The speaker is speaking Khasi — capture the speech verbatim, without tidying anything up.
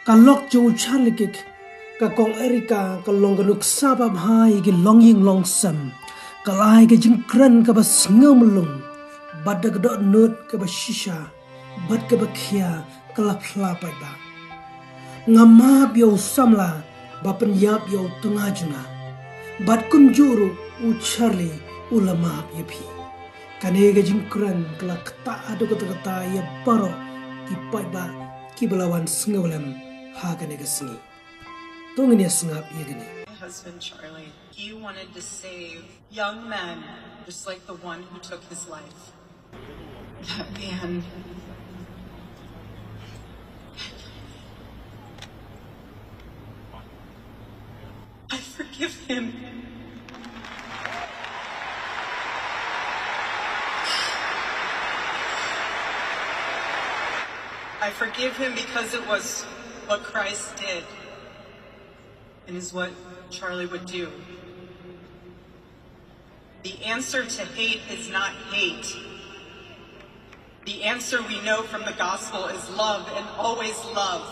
Ka lok jong u Charlie Kirk, ka kong Erica, ka long ka nuksa babha ïa ki longïing longsem. Ka la ai ka jingkren kaba sngewmlung, bad da ka dohnud kaba shisha bad kaba khia ka la phla paidbah: Nga map ïa u samla ba pynïap ïa u tnga jong nga, bad kumjuh ruh u Charlie u la map ïa phi. Kane ka jingkren ka la ktah haduh katta katta ïa baroh ki paidbah kiba la wan sngewlem ha kane ka sngi. To ngin ïa sngap ïa kane. My husband Charlie, he wanted to save young men just like the one who took his life. That man. I forgive him. I forgive him because it was what Christ did and is what Charlie would do. The answer to hate is not hate. The answer we know from the gospel is love and always love.